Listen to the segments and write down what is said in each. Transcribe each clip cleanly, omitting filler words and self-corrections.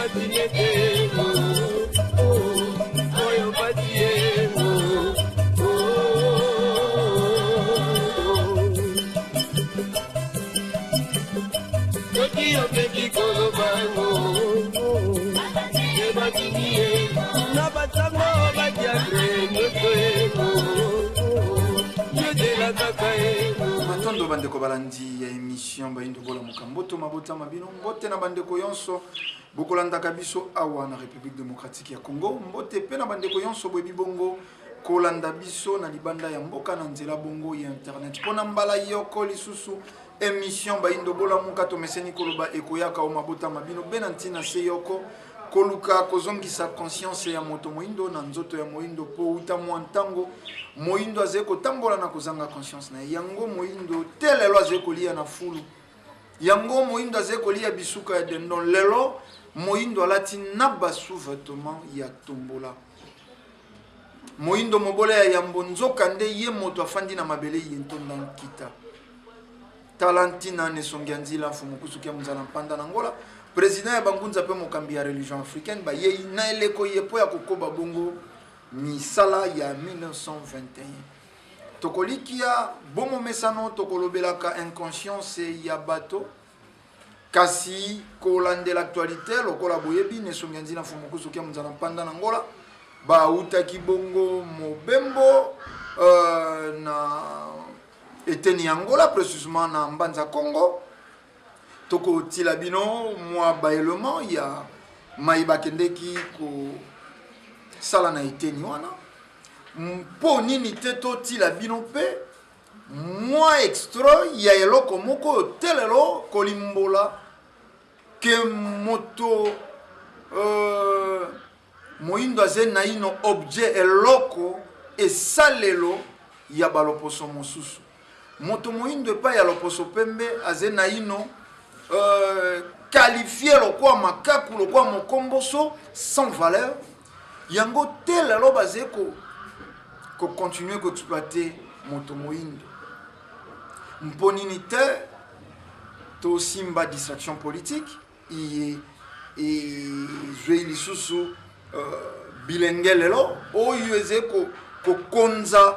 pasi nete oyo pasi ye. Soki omeki koloba ngo ebatindi ye na basango badiatre nyonso ego yozela kaka ego. Matondo bandeko balandi ya émission Bayindo Bolamuka, mboto mabotama bino, mbote na bandeko yonso bokolandaka biso awa na République démocratique ya Congo, mbote mpe na bandeko yonso boyebi bongo kolanda biso na libanda ya mboka na nzela bongo ya internet. Mpo na mbala yoko lisusu, émission Bayindo Bolamuka, tomeseni koloba, ekoyaka o mabotama bino be na ntina se yoko koluka kozongisa conscience ya moto moyindo na nzoto ya moyindo, mpo uta mwa ntango moyindo azali kotambola na kozanga conscience na ye. Yango moyindo te lelo azali kolia na fulu, yango moyindo azali kolia bisuka ya dendon. Lelo moyindo alati na basous-vêtement ya tombola, moyindo mobola ya yambo, nzoka nde ye moto afandi na mabele ye ntonda nkita. Tala ntina nesongi ya nzila mfumu kusuki ya monzala mpanda na Ngola, président ya bangunza mpe mokambi ya religion africaine, bayei na eleko ye mpo ya kokoba bongo misala ya 1921. Tokolikia bomomesano, tokolobelaka inconscience ya bato, kasi kolandela actualité. Lokola boyebi, nesongi ya nzila mfumu kusuki ya monzala mpanda na Ngola bautaki bongo mobembo na eteni ya Angola, précisément na Mbanza Congo. Tokotila bino mwa baélément ya mai bakendeki kosala na eteni wana. Mpo nini te totila bino mpe mwa extrait ya eloko moko oyo te lelo kolimbola ke moto moyindo azali naino objet, eloko, esalelo ya baloposo mosusu. Moto moyindo epai ya loposo pembe azali naino qualifié lokwa makaku, lokwa mokomboso sans valeur. Yango te lelo bazali kocontinuer koexploiter moto moyindo. Mpo nini te tosimba distraction politique iye ezwei lisusu bilenge lelo oyo ezali kokonza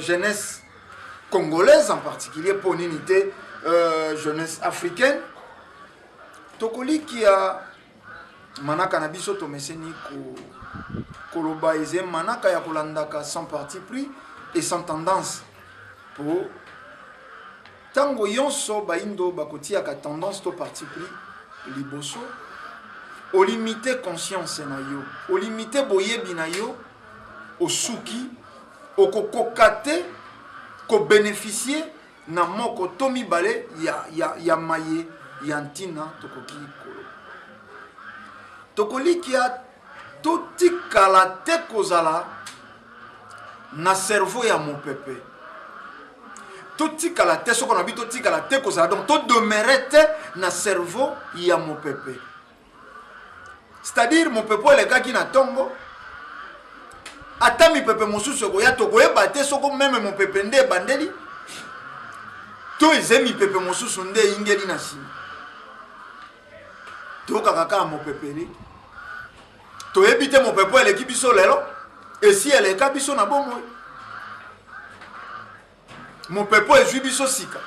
jeunesse congolaise en particulier? Mpo nini te jeunesse africaine? Tokolikia manaka na biso, tomeseni koloba, ezali manaka ya kolandaka sans parti pris et sans tendance, po ntango nyonso bayindo bakotiaka tendance to parti pris liboso, olimite conscience na yo, olimite boyebi na yo, osuki, okokoka te kobénéficier na moko to mibale ya maye ya ntina tokoki koloba. Tokolikia totikala te kozala na cerveau ya mopepe, totikala te, soko na bi totikala te kozala, donc todemeurer te na cerveau ya mopepe, c'est-à-dire mopepe elekaki na ntongo, ata mipepe mosusu ekoya, tokoyeba te soko même mopepe nde ebandeli to eze mipepe mosusu nde eyingeli na nsima. Toyokaka kaka mopepe eleki, toyebi te mopepe eleki biso lelo esi eleka biso na bomoi, mopepe ezwi biso sika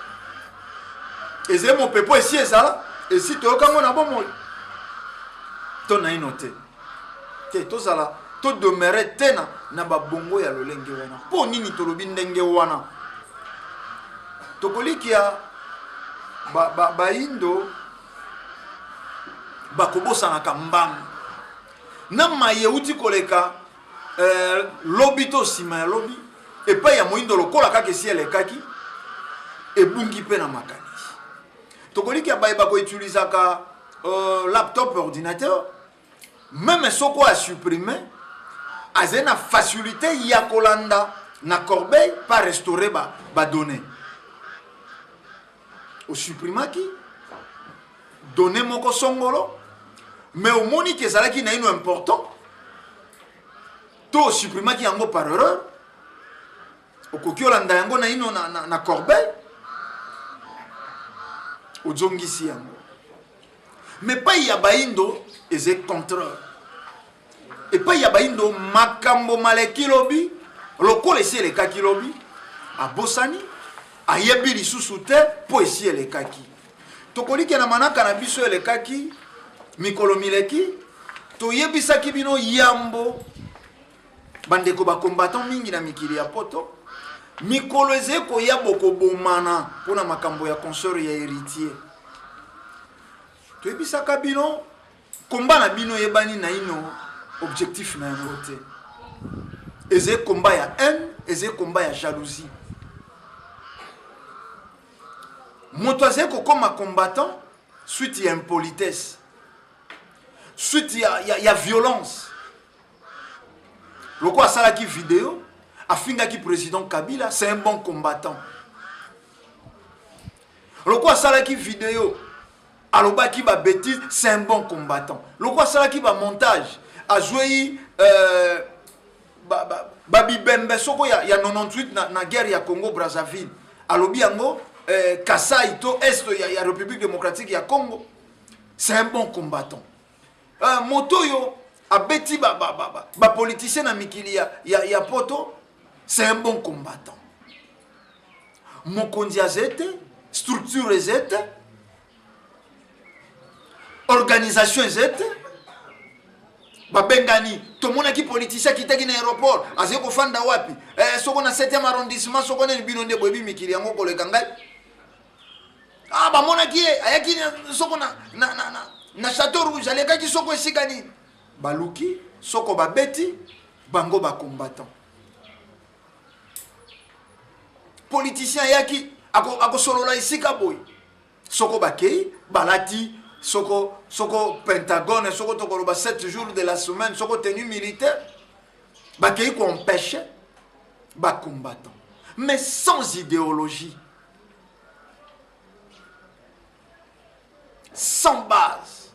ezali mopepe esi ezala, esi toyokango na bomoi to naino te. Te tozala, todemeurer te na babongo ya lolenge wana. Mpo nini tolobi ndenge wana? Tokolikia bayindo ba bakobosanaka mbangu na mai euti koleka lobi to nsima ya lobi. Epai ya moyindo, lokola kaka esi elekaki, ebungi mpe na makanisi. Tokolikia baye bakoutilisaka laptop, ordinateur, même soko asupprimer, azali na facilité ya kolanda na corbeille pa restaurer badonnées ba. Osupprimaki données moko songolo, mais omoni ke ezalaki naino important, to osupprimaki yango par erreur, okoki olanda yango naino na corbeille, ozongisi yango. Mais epai ya baindo eza contraire. Epai ya baindo makambo maleki lobi lokola esi elekaki lobi, abosani, ayebi lisusu te mpo esi elekaki. Tokolike na manaka na biso elekaki mikolo mileki, toyebisaki bino yambo bandeko ba combattant mingi na mikili ya poto, mikolo ezali koya bokobomana mpo na makambo ya concert ya Héritier. Toyebisaka bino combat na bino eyebani naino objectif na yango te. Ezali combat ya haine, ezali combat ya jalousie. Moto azali kokoma combattant suite ya impolitesse, suite ya violence. Lokola asalaki video, afingaki président Kabila, c'est un bon combattant. Lokola asalaki video, alobaki ba bêtises, c'est un bon combattant. Lokola asalaki ba montage, azwei ba bibembe soko ya 98 na guerre ya Congo Brazzaville, alobi yango Kasai to Est ya République démocratique ya Congo, c'est un bon combattant. Moto oyo abeti ba politicien na mikili ya poto, c'est un bon combattant. Mokonzi azete, structure ezete, organisation ezete, babengani. Tomonaki politicien akitaki na aéroport, azali kofanda wapi? Soko na 7e arrondissement, soko nini, bino nde boyebi mikili yango koleka ngai. Bamonaki ye ayaki soko na Château Rouge, alekaki soko esika nini, baluki soko babeti bango ba combattant. Politicien ayaki akosolola esika boye, soko bakei balati soko Pentagone, soko tokoloba 7 jours de la semaine, soko tenue militaire, bakei koempêcher ba combattant, mais sans idéologie, sans base,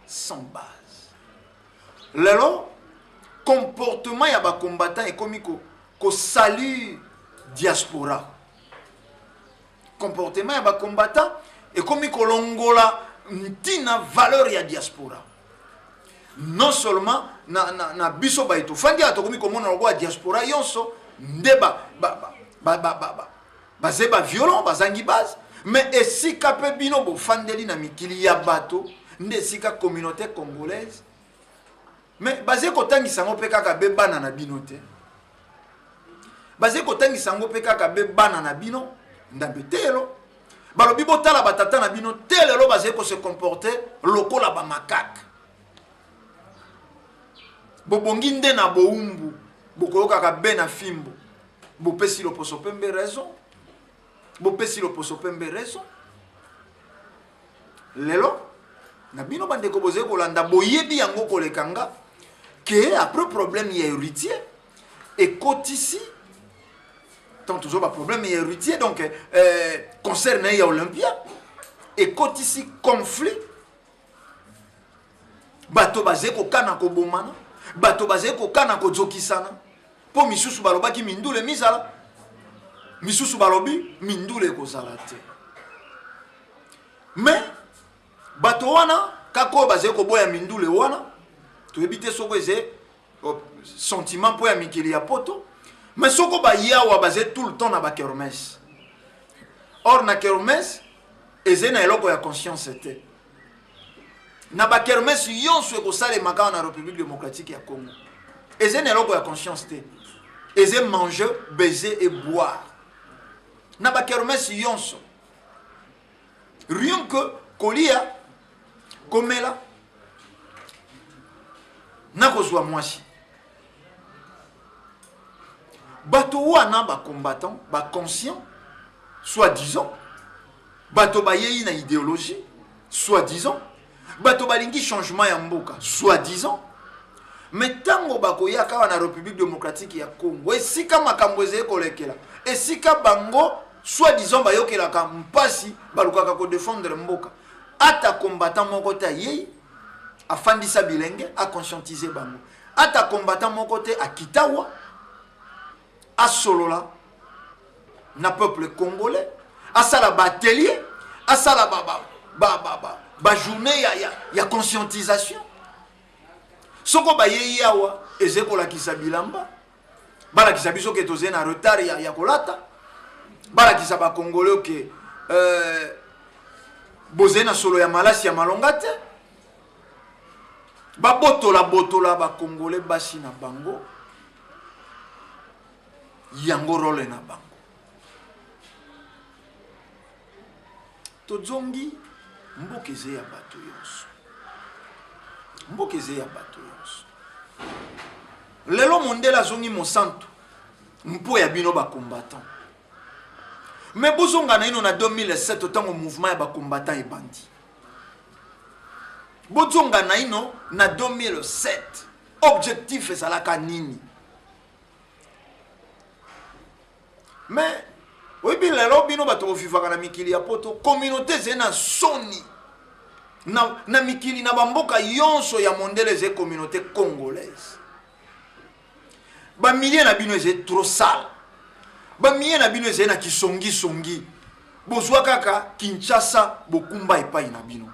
sans base. Lelo comportement ya ba combattant ekomi ko salir diaspora. Comportement ya ba combattant ekomi kolongola ntina valeur ya diaspora. Non seulement na biso baito fandi awa tokomi komona lokola diaspora yonso nde baze ba violent, bazangi base, mais esika pe bino bofandeli na mikili ya bato nde esika communauté congolaise, mais baze kotangisa yango pe kaka be bana na bino te, baze kotangisa yango pe kaka be bana na bino ndambe telo balobi botala batata na bino te, lelo baze ko se comporter lokola ba macaque. Bobongi nde na boumbu, bokoyokaka be na fimbo, bopesi loposo pembe raison, bopesi loposo pembe raison. Lelo na bino bandeko bozali kolanda, boyebi yango koleka nga ke après problème ya héritier ekotisi tant toujours ba problème ya héritier, donc concert na ye ya Olympia ekotisi conflit, bato bazali kokana kobomana, bato bazali kokana kozokisana, mpo misusu balobaki mindule mizala, misusu balobi mindule ekozala te. Mais bato wana kaka oyo bazali koboya mindule wana, toyebi te soko eze sentiment mpo ya mikili ya poto, mais soko bayawa bazali tout le temps na ba kermesse. Or na kermesse eze na eloko ya conscience te. Na ba kermesse yonso ekosalema kaka na République démocratique ya Congo, eze na eloko ya conscience te, eze manger, baiser et boire. Na ba kermesse yonso, rien que kolia, komela na kozwa mwasi. Bato wana ba combattant, ba conscient soi-disant, bato bayei na idéologie soi-disant, bato balingi changement ya mboka soi-disant, mais ntango bakoyaka awa na République démocratique ya Congo, esika makambo ezali kolekela, esika bango soi-disant bayokelaka mpasi, balukaka kodefendre mboka, ata combattant moko te ayei afandisa bilenge, aconscientiser bango, ata combattant moko te akitawa asolola na peuple congolais, asala ba atelier, asala Bajournée ya conscientisation. Soko bayei awa eze kolakisa bilamba, balakisa biso ke tozali na retard ya kolata, balakisa bakongole ke bozali na solo ya malasi ya malonga te, babotola botola bakongole basi na bango, yango role na bango. Tozongi mboka eze ya bato yonso, mboka eze ya bato yonso. Lelo mondele azongi mosantu mpo ya bino bacombattant. Mais bozonga na ino na 2007 ntango mouvement ya bacombattant ebandi. Bozonga na ino na 2007, objectif ezalaka nini? Mais oyebi lelo bino bato bovivaka na mikili ya poto, communauté ezali na soni na mikili na bamboka yonso ya mondele, ezali communauté congolaise. Bamilie na bino ezali trop sale, bamilie na bino ezali na kisongisongi. Bozwa kaka Kinshasa bokumba epai na bino,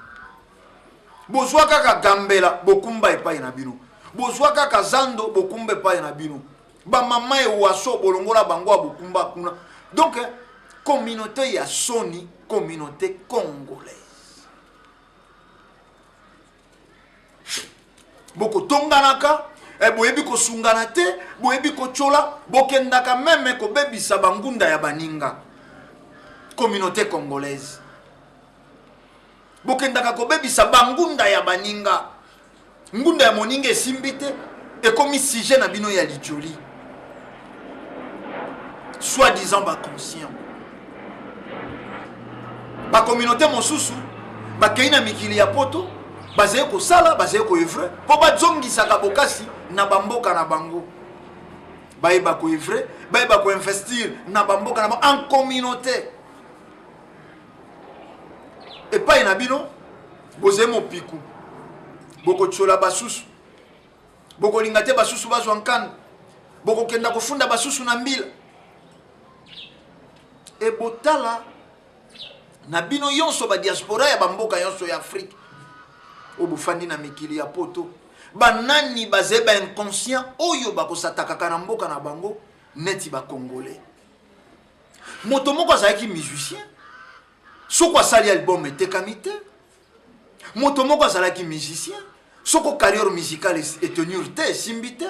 bozwa kaka Gambela bokumba epai na bino, bozwa kaka Zando bokumba epai na bino, bamama ewaso bolongola bango ya bokumba kuna. Donc communauté ya soni, communauté congolaise. Bokotonganaka, boyebi kosungana te, boyebi kotyola, bokendaka meme kobebisa bangunda ya baninga. Communauté congolaise, bokendaka kobebisa bangunda ya baninga. Ngunda ya moninga esimbi te, ekomi sujet na bino ya lijoli, soi-disant baconscient. Bacommunauté mosusu bakei na mikili ya poto, bazali kosala, bazali koevre mpo bazongisaka bokasi na bamboka na bango, bayeba koevre, bayeba koinvestir na bamboka na bango en communauté. Epai na bino bozali mopiku, bokotiola basusu, bokolinga te basusu bazwa nkanda, bokokenda kofunda basusu na mbila. Ebotala na bino yonso badiaspora ya bamboka yonso ya Afrique oyo bofandi na mikili ya poto, banani bazali ba inconscient oyo bakosatakaka na mboka na bango neti bakongolais? Moto moko azalaki musicien, soko asali album etekami te. Moto moko azalaki musicien, soko carrière musicale etenir te, esimbi te,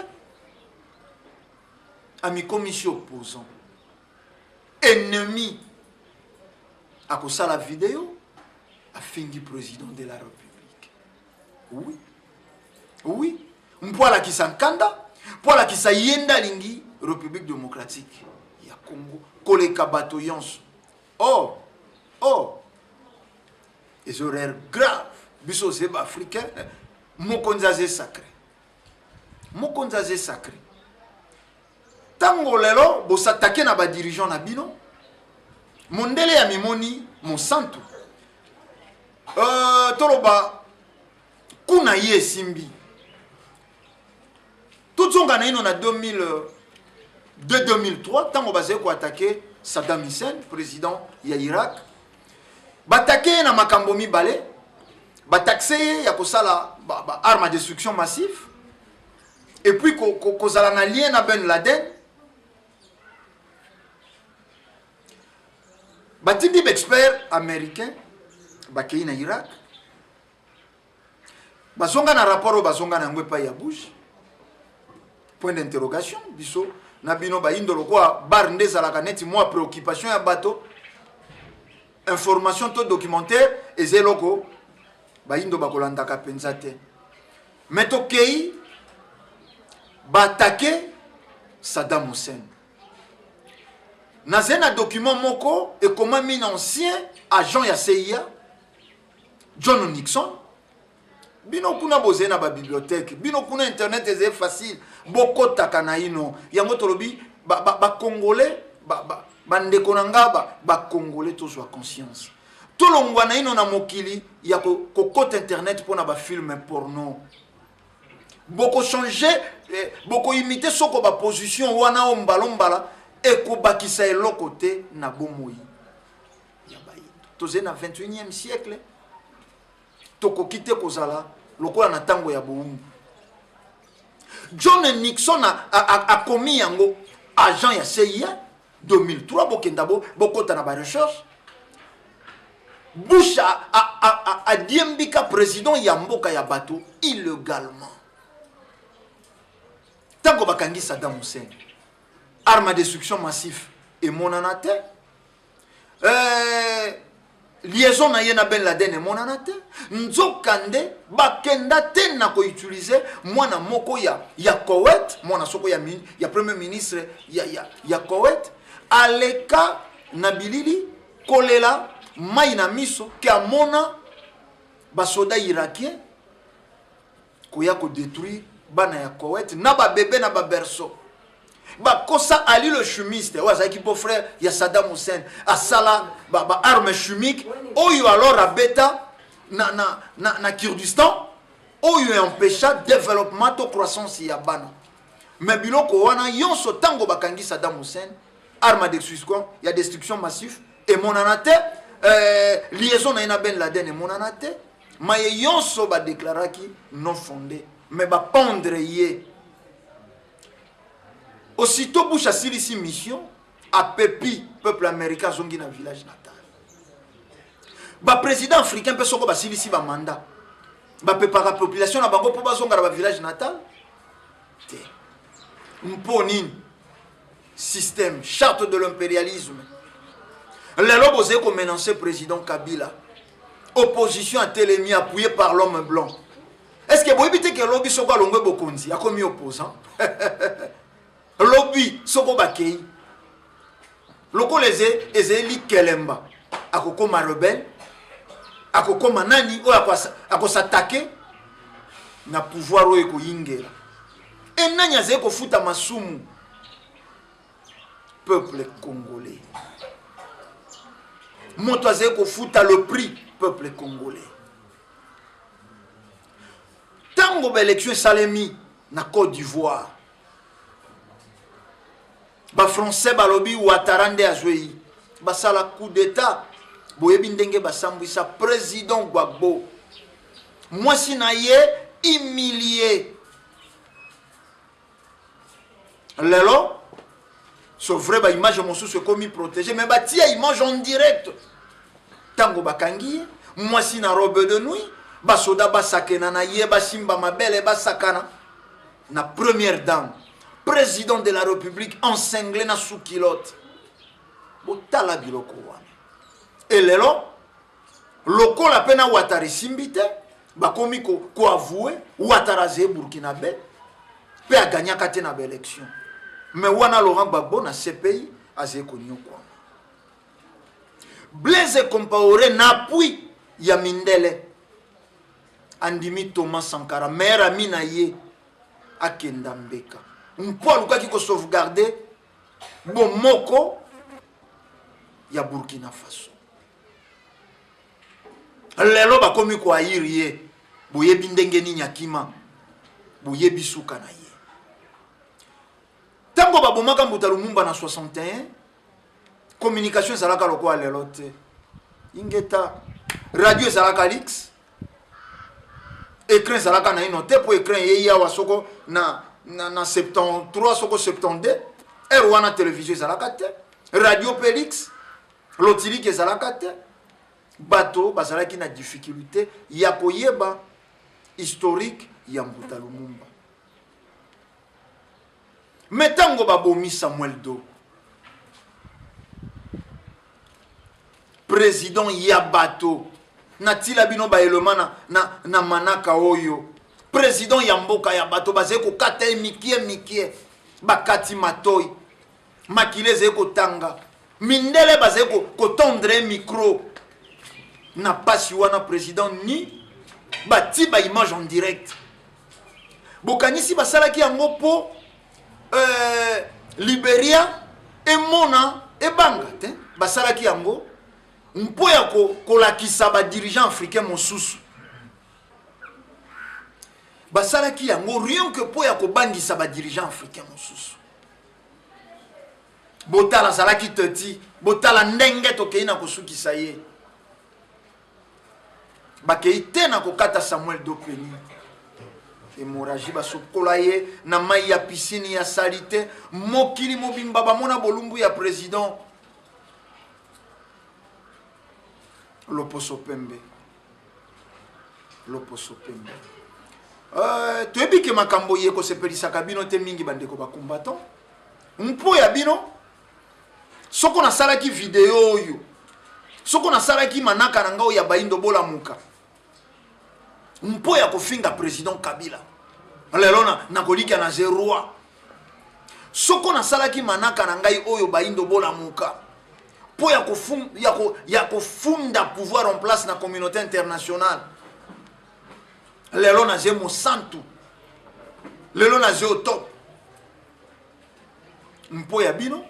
amikomisi opposant, ennemi. Akosala video afingi président de la République. Oui, oui, mpo alakisa nkanda, mpo alakisa ye nde alingi République démocratique ya Congo koleka bato yonso. Oh, oh, eza erreur grave. Biso oze baafricain, mokonzi aze sacré, mokonzi aze sacré. Ntango lelo bosatake na badirigeant na bino, mondele ya mimoni mosantu, toloba kuna ye esimbi. Tozonga na ino na 2002 2003, ntango bazali koatake Saddam Hussein, président ya Irak. Batake ye na makambo mibale: bataxe ye ya kosala ba arme à destruction massive, et puis kozala na lien na Ben Laden. Batindi baexpert américain, bakei na Irak, bazonga na rapport oyo bazonga na yango epai ya Bush. Point d'interrogation. Biso na bino bayindo, lokola bar nde ezalaka neti mwa préoccupation ya bato, information to documentaire eza eloko bayindo bakolandaka mpenza te. Mais tokei baatake Saddam Hussein. Nazali na document moko ekomami na ancien agent ya CIA John Nixon. Bino kuna bozali na babibliothèque, bino kuna internet ezali facile, bokotaka na ino yango. Tolobi bacongolais, bandeko na nga bacongolais, tozwa conscience, tolongwa na ino na mokili ya kokota internet mpona bafilm porno. Bokochange, bokoimite soko baposition wana oyo mbala ekobakisa eloko te na bomoi ya bayindo. Tozali na 21e siècle. Tokoki te kozala lokola na ntango ya bowumbu. John Nixon akomi yango, agent ya CIA 2003, bokenda bokota na ba recherche. Bush adiembika président ya mboka ya bato illégalement. Ntango bakangi Saddam Hussein, arme à destruction massif emonana te, liaison na ye na Ben Laden emonana te. Nzokande bakenda te na koutilize mwana moko ya Koweït, mwana soko ya premier ministre ya Koweït, aleka na bilili kolela mai na miso ke amona basoda irakien koya kodétruire bana ya Koweït na babebe na baberceau. Bakosa Ali le chimiste oyo azalaki beau frère ya Saddam Hussein, asala ba arme chimique oyo alors abeta na Kurdistan, oyo empêcha développement to croissance ya bana. Mais biloko wana nyonso, ntango bakangi Saddam Hussein, arme à destruction ya destruction massif emonana te, liaison na ye na Ben Laden emonana te. Maye nyonso badeklaraki non fondé, mais bapendre ye. Aussitôt Bush asilisi mission, apepi peuple américain, azongi na village natal. Baprésident africain mpe, soko basilisi bamandat, bapepaka population na bango mpo bazonga na bavillage natal te. Mpo nini? Système, charte de l'impérialisme. Lelo bozali komenacer président Kabila, opposition atelemi appuyé par l'homme blanc. Est ce que boyebi te ke lobi soko alongwe bokonzi, akomi opposant? Lobi soko bakei lokola ezali likelemba, akokóma rebelle, akokóma nani oyo akosatake na pouvoir oyo ekoyingela. E nani azali kofuta masumu? Peuple congolais. Moto azali kofuta le prix, peuple congolais. Ntango baélection esalemi na Côte d'Ivoire, bafrançais balobi Ouattara nde azwei, basala coup d'état. Boyebi ndenge basambwisa président Gbagbo, mwasi na ye humilie. Lelo c'est vrai, baimage mosusu ekomi protégé, mais batia image en direct ntango bakangi ye, mwasi na robe de nuit, basoda basakena na ye, basimba mabele, basakana na première dame, président de la République encinglé na sous-culotte. Botala biloko wana. Elelo lokola mpe na Ouattara esimbi te, bakomi koavouer Ouattara azeye burkinabé mpe aganyaka te na baélection. Mais wana Laurent Gbagbo na CPI azali konyokwama. Blaise Compaoré, na appui ya mindele, andimi Thomas Sankara, meilleur ami na ye, akenda mbeka mpo alukaki kosauvegarder bomoko ya Burkina Faso. Lelo bakomi kohaïr ye. Boyebi ndenge nini akima, boyebi suka na ye. Ntango babomaka Mbuta Lumumba na 61, communication ezalaka lokola lelo te. Ingeta radio ezalaka lix, écran ezalaka naino te, mpo écran eyei awa soko na 73, soko 72. Heure wana télévision ezalaka te, radio mpe lix, lotilike ezalaka te. Bato bazalaki na difficulté ya koyeba historique ya Mbuta Lumumba. Me ntango babomi Samuel Do, président ya bato, natila bino baelema na manaka oyo, président ya mboka ya bato, bazali kokata ye mikie mikie, bakati matoi, makili ezali kotanga, mindele bazali kotendre ye micro na pasi wana, président ni bati baimage en direct. Bokanisi basalaki yango mpo Liberia emona ebanga te? Basalaki yango mpo ya kolakisa badirigeant africain mosusu. Basalaki yango rien que mpo ya kobangisa badirigeant africain mosusu. Botala, azalaki teti, botala ndenge tokei na kosukisa ye. Bakei te na kokata Samuel Dopeni. Hémorragie basokola ye na mai ya piscine ya salite. Mokili mobimba bamona bolumbu ya président. Loposo pembe. Loposo pembe. Euh, toyebi ke makambo ye kosepelisaka bino te mingi bandeko ba combattant mpo ya bino soko nasalaki video oyo soko nasalaki manaka na ngai oyo ya bayindo bolamuka mpo ya kofinga président kabila lelo nakolikya na ze roi soko nasalaki manaka na ngai oyo bayindo bolamuka mpo ya, kofun, ya, ko, ya kofunda pouvoir en place na communauté internationale lelo naze mosantu lelo naze au top mpo ya bino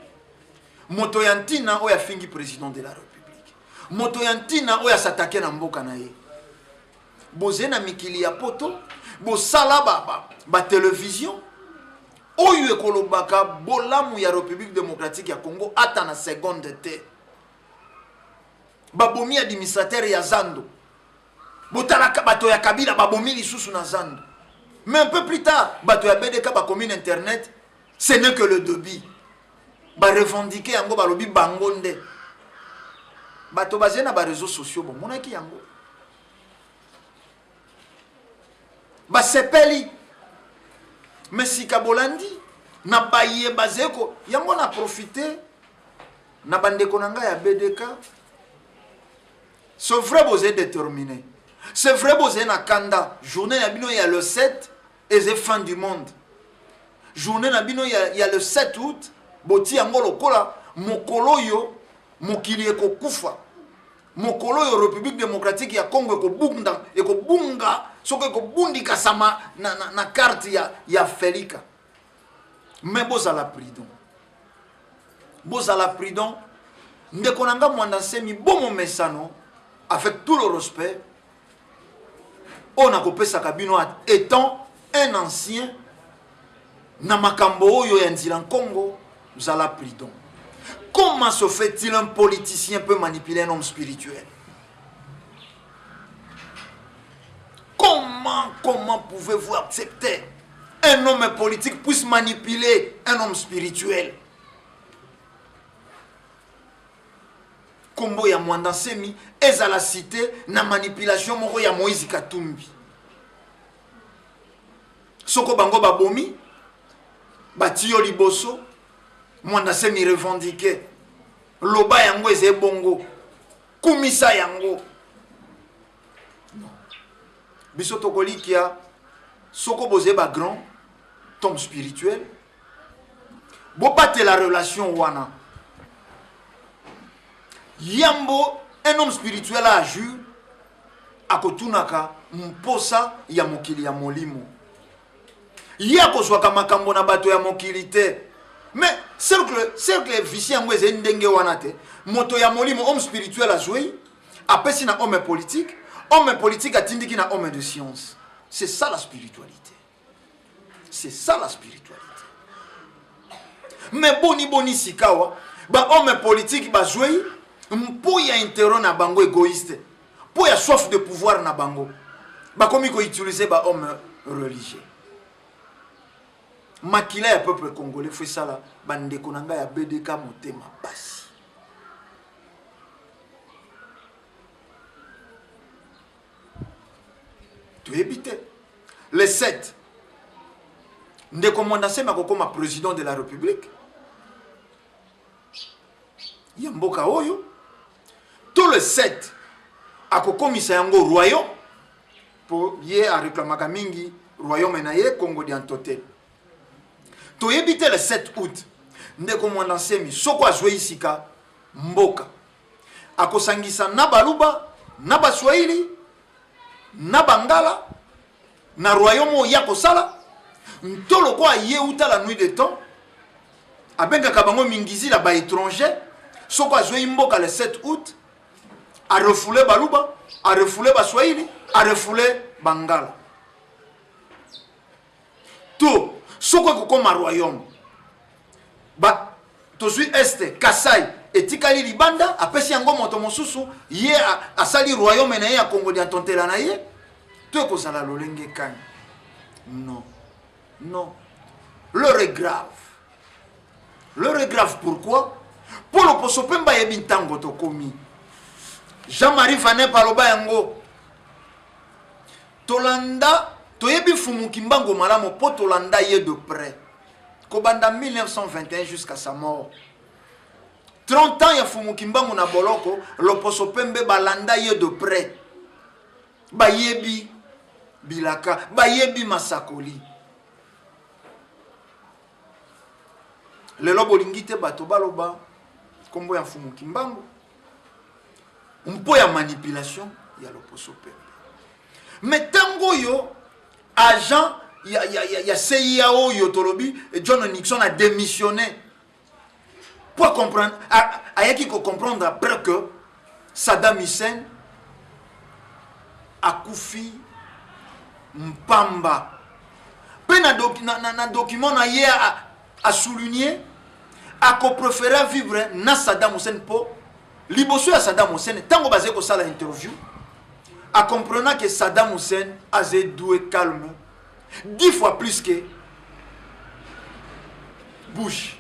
moto ya ntina oyo afingi président de la république moto ya ntina oyo asatake na mboka na ye boze na mikili ya poto bosala batelevizio ba, ba oyo ekolobaka bolamu ya république démocratique ya congo ata na seconde te babomi administrateur ya zando botalaka bato ya kabila babomi lisusu na zando mais un peu plus tard bato ya bdk bakomi na internet ce n'est que le début barevendike yango balobi bango nde bato bazali na bareseau sociaux bomonaki yango basepeli me sika bolandi na baye bazali ko yango na profite na bandeko na ngai ya bdk C'est vrai bozali déterminé. C'est vrai bozali na kanda. Journée na bino ya le 7 eze fin du monde. Journée na bino ya, ya le 7 août boti yango lokola mokolo oyo mokili ekokufa. Mokolo oyo République démocratique ya Congo ekobunda ekobunga soki ekobundikasama na, na, na carte ya, ya Felika. Mais bozala prudent. Bozala prudent. Ndeko na nga Mwanda Nsemi bomomesano avec tout le respect oyo nakopesaka bino étant un ancien na makambo oyo ya nzila nkongo zala prudent. Comment se fait-il un politicien peut manipuler un homme spirituel? Comment, comment pouvez-vous accepter un homme politique puisse manipuler un homme spirituel? Kombo ya Mwanda Nsemi ezala cité na manipulation moko ya Moïse Katumbi. Soko bango babomi batiyo liboso Mwanda Nsemi revendiquer loba yango eza bongo kumisa yango non biso tokolikia soko bozali ba grand tombe spirituel bobatela relation wana yambo un homme spirituel a agir akotunaka mposa ya mokili ya molimo ye akozwaka makambo na bato ya mokili te mais cercle cercle vicie yango ezali ndenge wana te moto ya molimo homme spirituel azwei apesi na homme politique homme politique atindiki na homme de science c'est ça la spiritualité c'est ça la spiritualité mais boni boni sikawa ba homme politique bazwei mpo ya intérêt na bango égoïste mpo ya soif de pouvoir na bango bakomi koutilize ba homme religieux makila ya peuple congolais fo esala bandeko na ngai ya bdk motema pasi toyebi te le 7 ndeko Mwanda Nsemi akokoma président de la république ya mboka oyo to le 7 akokomisa yango royaume mpo ye areklamaka mingi royaume na ye Congo diantote toyebi te le 7 août ndeko Mwanda Nsemi soko azwei sika mboka akosangisa na baluba na baswahili na bangala na royaume oyo ye akosala nto lokola ye uta la nuit de temps abengaka bango mingizila ba étranger soko azwei mboka le 7 août arefoule baluba arefoule baswahili arefoule bangala to soko ekokoma royaume ba tozwi este kasai etikali libanda, apesi yango moto mosusu, ye asali royaume na ye ya Kongo dia ntontela na ye, to ekozala lolenge kani? Non, non, l'heure est grave. L'heure est grave pourquoi? Mpo loposo pembe ayebi ntango tokomi. Jean-Marie Vanep aloba yango. Tolanda, toyebi Mfumu Kimbangu malamu mpo tolanda ye de près. Kobanda 1921 jusqu'à sa mort. 30 ans ya Mfumu Kimbangu na boloko, loposo pembe balanda ye de près. Bayebi bilaka, bayebi masakoli. Lelo bolingi te bato baloba kombo ya Mfumu Kimbangu mpo ya manipulation ya loposo pembe. Mais tango oyo agent ya CIA oyo tolobi John Nixon a démissionné pour comprendre, ayaki ko comprendre après que Saddam Hussein akufi mpamba. Pe na document na ye a souligné ako préférer vivre na Saddam Hussein po liboso ya Saddam Hussein tango baze kosala interview a comprenant que Saddam Hussein aze doué calme 10 fois plus que Bush.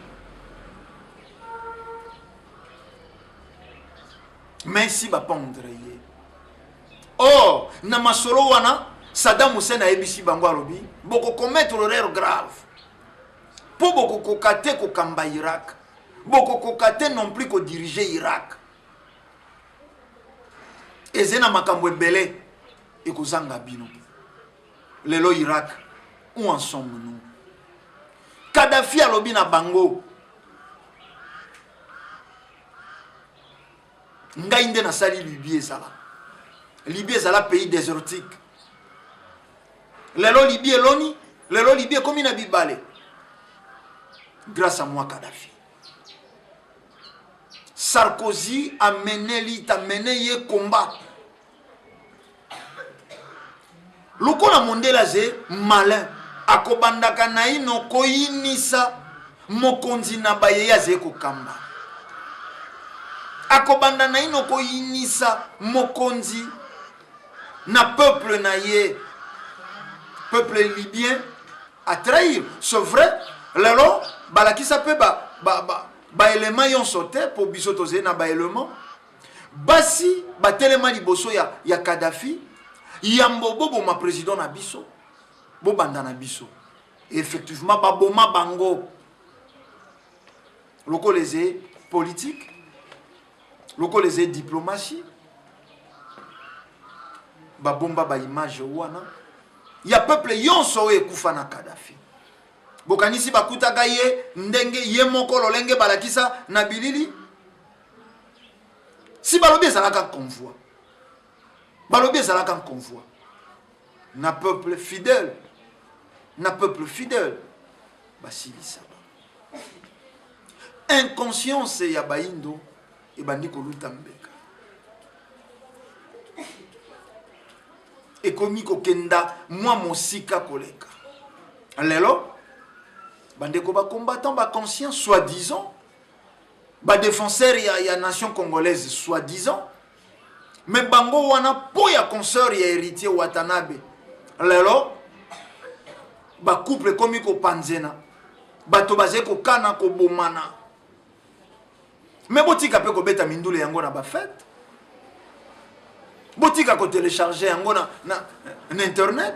Mais si ba pendre ye. Or, na masolo wana, Saddam Hussein ayebisi bango alobi, boko commettre erreur grave. Po boko koka te kokamba Irak. Boko koka te non plus ko diriger Irak. Eze na makambo ebele ekozanga bino. Lelo Irak, où en sommes-nous? Kadhafi alobi na bango, ngai nde nasali Libye ezala. Libye ezala pays désertique. Lelo Libye eloni, lelo Libye ekomi na bibale. Grâce à moi Kadhafi. Sarkozy ameneli, amene ye combat. Lokola mondele aze malin, akobandaka naino koyinisa mokonzi na baye ye azali kokamba. Akobanda naino koyinisa mokonzi na peuple na ye. Peuple libyen a trahir. C'est vrai, lelo balakisa pe ba élément yonso te po biso tozali na ba élément. Basi batelema liboso ya Kadhafi, yambo boboma président na biso, bobanda na biso. Et effectivement baboma bango. Lokola eze politique, lokola eze diplomatie, babomba ba image wana ya peuple yonso oyo ekufa na Kadhafi. Bokanisi bakutaka ye ndenge ye moko lolenge balakisa na bilili. Si balobi ezalaka convoi, balobi ezalaka convoi na peuple fidèle, na peuple fidèle basilisa ba inconscience ya bayindo ebandi koluta mbeka, ekomi kokenda mwa mosika koleka. Lelo bandeko ba combattant ba conscient soi-disant ba défenseur ya nation congolaise soi-disant, mais bango wana po ya consœur ya héritier Watanabe. Lelo ba couple ekomi kopanzena, bato bazali kokana kobomana. Mais botika pe kobeta mindule yango na ba fête, botika ko télécharger yango na internet.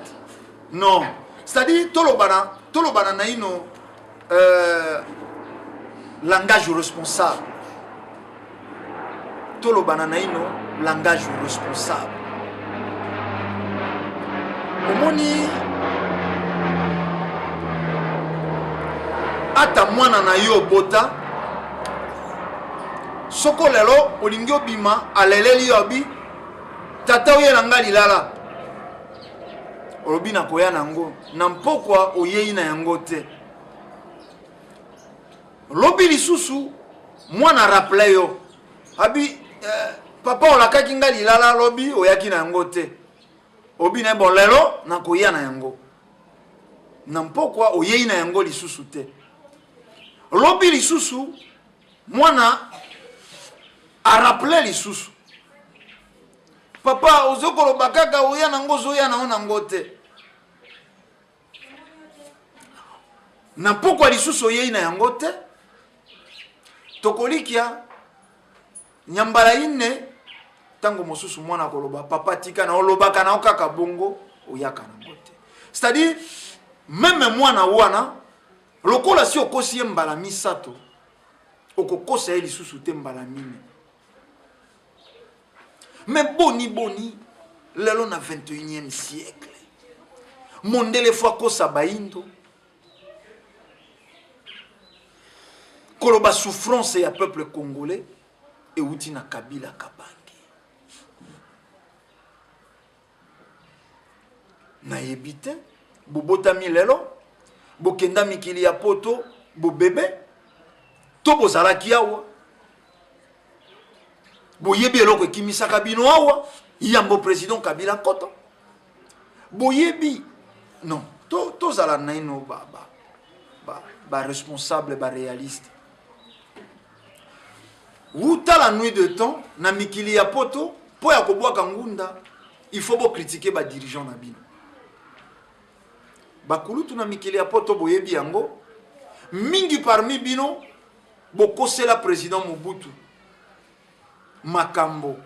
Non, c'est-à-dire tolobana naino langage responsable, tolobana naino langage responsable. Omoni ata mwana na yo bota soko lelo olingi obima aleleli yo abi tata oyela nga lilala, olobi nakoya nango na mpokwa oyei na yango te. Lobi lisusu mwana rappele yo abi papa olakaki nga lilala lobi oyaki na yango te, obi na bon lelo nakoya na yango na mpokwa oyei na yango lisusu te. Lobi lisusu mwana Arappeler lisusu papa, ozo koloba kaka oya nango, ozoya nango nango te. Na pokwa lisusu oyei na yango te. Tokolikia nyambala ine ntango mosusu mwana akoloba papa tika na olobaka na kaka bongo, oyaka nango te. C'est-à-dire même mwana wana lokola si okosi ye mbala misato, okokosa ye lisusu te mbala mine. Mais boni boni lelo na 21e siècle, mondele fo akosa bayindo koloba souffrance ya peuple congolais euti na Kabila Kabange. Nayebi te, bobotami lelo, bokenda mikili ya poto, bobebe to bozalaki awa, boyebi eloko ekimisaka bino awa yambo président Kabila koto, boyebi non? Tozala to naino ba, ba, ba, ba responsable, ba réaliste. Wuta la nuit de temps na mikili ya poto, mpo ya kobwaka ngunda, il faut bocritiquer badirigeant na bino. Bakulutu na mikili ya poto, boyebi yango mingi. Parmi bino bokosela président Mobutu makambo.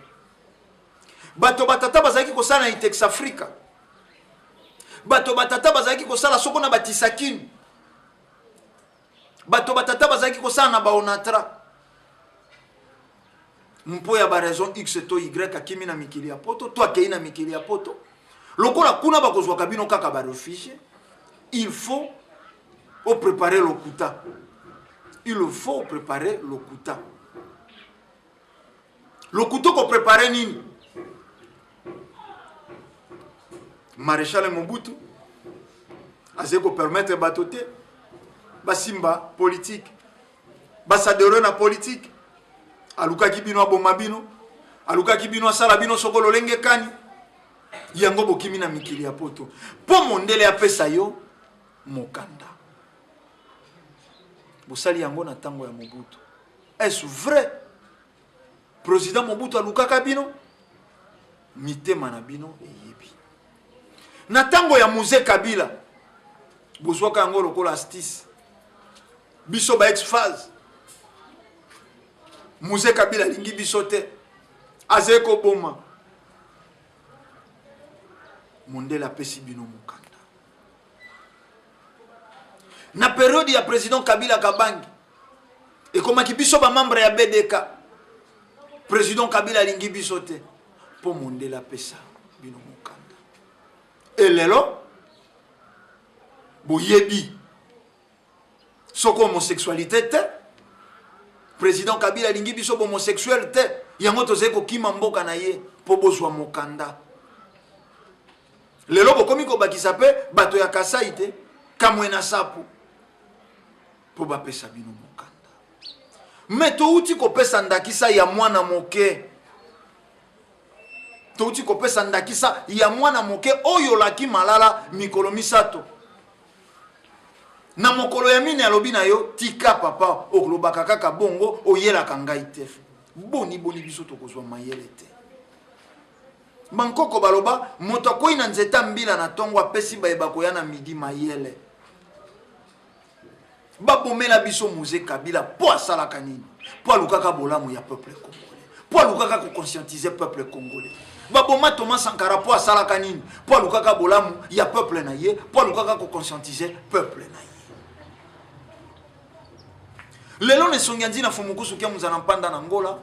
Bato batata bazalaki kosala na Itex Africa, bato batata bazalaki kosala soko na batisakini, bato batata bazalaki kosala na baonatra. Mpo ya baraison x to y, akimi na mikili ya poto to akei na mikili ya poto. Lokola kuna bakozwaka bino kaka baréfugiés, il faut opréparer lokuta, il faut préparer lokuta. Lokuta okopréparer nini? Maréchal Mobutu azali kopermettre bato te basimba politique, basadere na politique. Alukaki bino aboma bino, alukaki bino asala bino soko lolenge kani. Yango bokimi na mikili ya poto mpo mondele apesa yo mokanda. Bosali yango na ntango ya Mobutu. Est-ce vrai président Mobutu alukaka bino? Mitema na bino eyebi. Na ntango ya Mzee Kabila, bozwaka yango lokola astuce. Biso ba ex-FAZ, Mzee Kabila alingi biso te, azali koboma. Mondele apesi bino mokanda. Na période ya président Kabila Kabangi, ekomaki biso bamembre ya BDK, président Kabila alingi biso te, mpo mondele apesa bino mokanda. Elelo boyebi soko homosexualité te, président Kabila alingi biso homosexuel te, yango tozali kokima mboka na ye mpo bozwa mokanda. Lelo bokomi kobakisa mpe bato ya Kasai te, Kamwe na Sapu, mpo bapesa bino mokanda. Me touti kopesa ndakisa ya mwana moke, touti kopesa ndakisa ya mwana moke oyo olaki malala mikolo misato, na mokolo ya mine alobi na yo: "Tika papa, okolobaka kaka bongo, oyelaka ngai te." Boni boni biso tokozwa mayele te? Bankoko baloba moto akwei na nzete mbila na ntongo, apesi bayeba koya na midi mayele. Babomela biso Mzee Kabila mpo asalaka nini? Mpo alukaka bolamu ya peuple congolais, mpo alukaka koconscientiser peuple congolais. Baboma Thomas Sankara mpo asalaka nini? Mpo alukaka bolamu ya peuple na ye, mpo alukaka koconscientiser peuple na ye. Lelo na esongi ya nzina Fumukusu kia muzana mpanda na Ngola,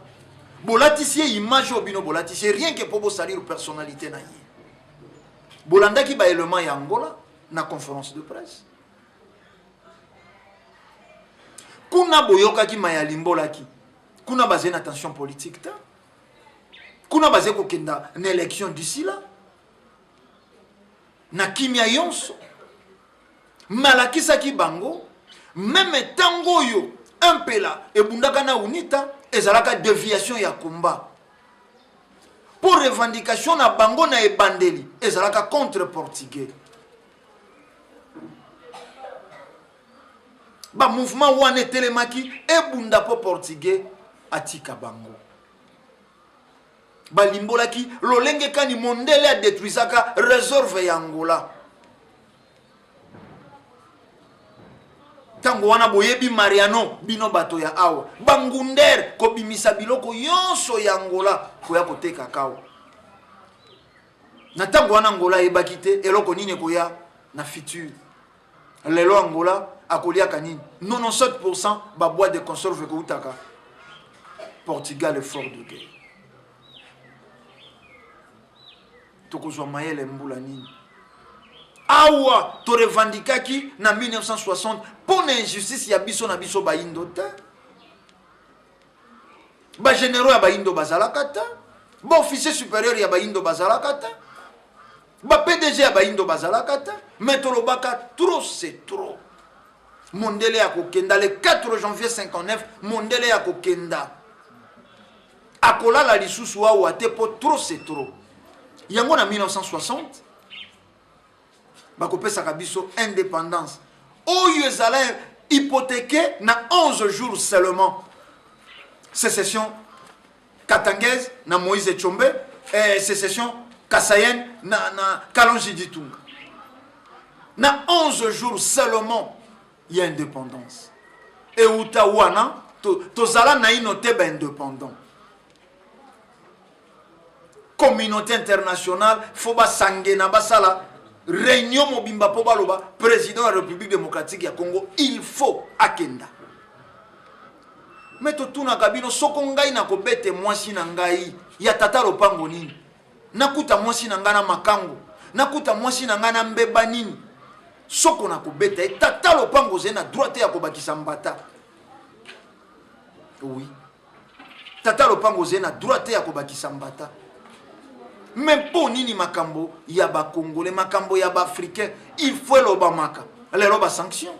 bolatisi ye image oyo bino bolatisi ye, rien que mpo bosalir personnalité na ye. Bolandaki baélément ya Angola na conférence de presse kuna, boyokaki maya limbolaki kuna. Bazali na tension politique te kuna, bazali kokenda na élection d'ici là na kimia yonso. Malakisaki bango même ntango oyo Mpela ebundaka na UNITA, ezalaka déviation ya combat, mpo revendication na bango na ebandeli ezalaka contre Portugais. Bamouvement wana etelemaki ebunda mpo Portugais atika bango. Balimbolaki lolenge kani mondele adetruisaka reserve ya Angola. Ntango wana boyebi Mariano, bino bato ya awa bangunder kobimisa biloko nyonso ya Angola koya koteka kawa. Na ntango wana Angola ayebaki te eloko nini ekoya na futur. Lelo Angola akoliaka nini? 97% ba boîte de conserve ekoutaka Portugal fort de guerre. Tokozwa mayele mbula nini? Awa torevandikaki na 1960 mpo na injustice ya biso na biso bayindo te. Ba généraux ya bayindo bazalaka te, ba officier supérieur ya bayindo bazalaka te, ba PDG ya bayindo bazalaka te, mais tolobaka trop c'est trop. Mondele ya kokenda le 4 janvier 59, mondele ya kokenda akolala lisusu awa te po trop c'est trop. Yango na 1960 bakopesaka biso indépendance oyo ezala hypothéqué na 11 jours seulement. Sécession katangaise na Moïse Tshombe, eh, sécession kasayenne na Kalonji Ditunga. Na 11 jours seulement ya indépendance. Euta wana tozala naino te ba indépendant. Communauté internationale faut basangena basala réunion mobimba po baloba président ya République démocratique ya Congo il faut akenda. Mais totunaka bino soko ngai nakobete mwasi na ngai ya tata lopango nini? Nakuta mwasi na ngai na makango, nakuta mwasi na ngai na mbeba nini? Soko nakobeta ye tata lopango ozali na droit te ya kobakisa mbata. Oui. Tata lopango ozali na droit te ya kobakisa mbata. Mais mpo nini makambo ya ba Congolais, makambo ya ba Africains, il faut elobamaka. Lelo ba sanction.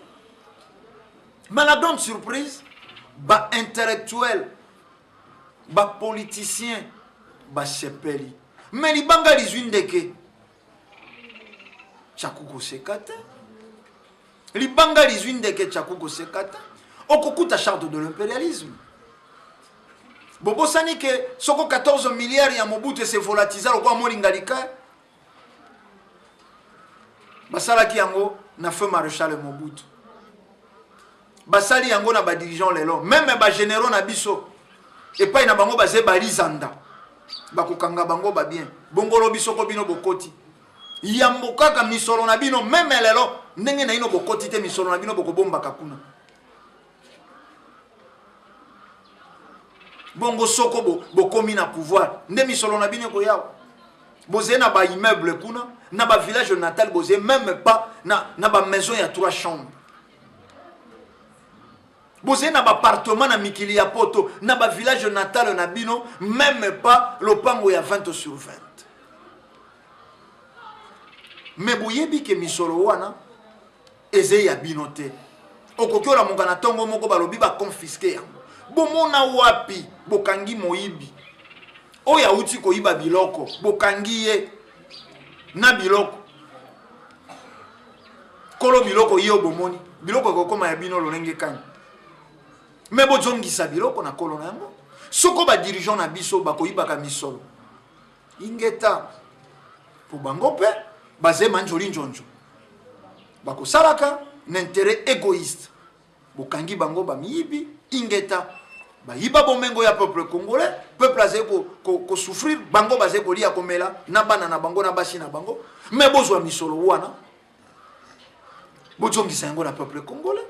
Mais la grande surprise, ba intellectuels, ba politiciens, ba sepeli. Mais libanga lizwi ndeke. Tchaku koseka te. Libanga lizwi ndeke tchaku koseka te. Okokuta charte de l'impérialisme. Bobosani ke soko 14 milliards ya Mobutu se volatisa lokola molinga lika. Basalaki yango na feu maréchal Mobutu. Basali yango na ba dirigeants lelo, même ba généraux na biso epai na bango baze balizanda. Bakokanga bango ba bien. Bongolo biso ko bino bokoti. Yambo kaka misolo na bino même lelo ndenge na ino bokoti te misolo na bino bokobombaka kuna. Bongo soko bokomi na pouvoir nde misolo na bino ekoyawa. Bozali na ba immeuble kuna na ba village natal, bozali même pas na ba maison ya 3 chambres. Bozali na ba appartement na mikili ya poto na ba village natal na bino même pas lopango ya 20 sur 20. Mais boyebi ke misolo wana eze ya bino te. Okoki olamuka na tongo moko balobi ba confisquer yango. Bomona wapi bokangi moyibi oyo awuti koyiba biloko, bokangi ye na biloko. Kolo biloko ye bomoni biloko ekokoma ya bino lolenge kani. Mais bozongisa biloko na kolo na yango. Soko ba dirigeants na biso bakoyibaka misolo ingeta po bango pe bazema njoli njonjo bakosalaka na intérêt égoïste. Bokangi bango ba miyibi ingeta bayiba bomengo ya peuple congolais. Peuple azali ko souffrir, bango bazali kolia komela na bana na bango na basi na bango. Mais bozwa misolo wana bozongisa yango na peuple congolais.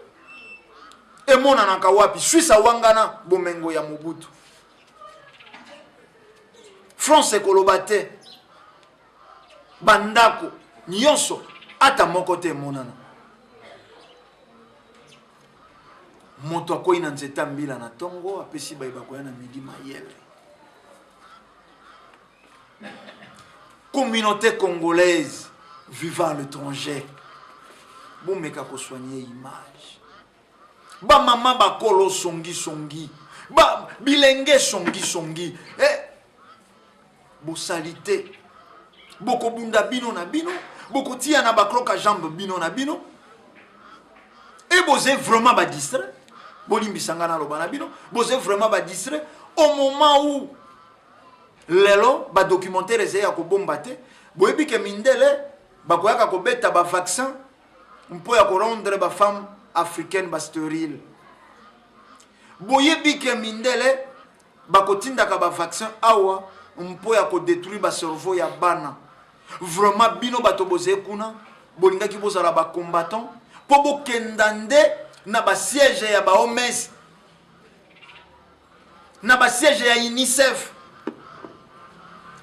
Emonanaka wapi? Suisse awangana bomengo ya Mobutu. France ekoloba te, bandako nyonso ata moko te emonana. Moto akwei na nzete ya mbila na tongo, apesi baye bakoya na midi mayele. Communauté congolaise vivant à l'étranger, bomeka kosoigner image. Ba mama bakolo songi songi, ba bilenge songi songi, bosali te. Bokobunda bino na bino, bokotia na ba croque à jambe bino na bino. Et bozé vraiment ba distrait. Bolimbisa nga na loba na bino, bozé vraiment ba distrait au moment où Lelo ba documentaire ezali ya kobomba te. Boyebi ke mindele bakoyaka kobeta ba vaccin mpo ya korendre ba femme africaine ba sterile. Boyebi ke mindele bakotindaka ba vaccin awa mpo ya kodetruire ba cerveau ya bana. Vraiment bino bato bozali kuna bolingaki bozala ba combattant mpo bokenda nde na ba siège ya ba OMS, na ba siège ya UNICEF.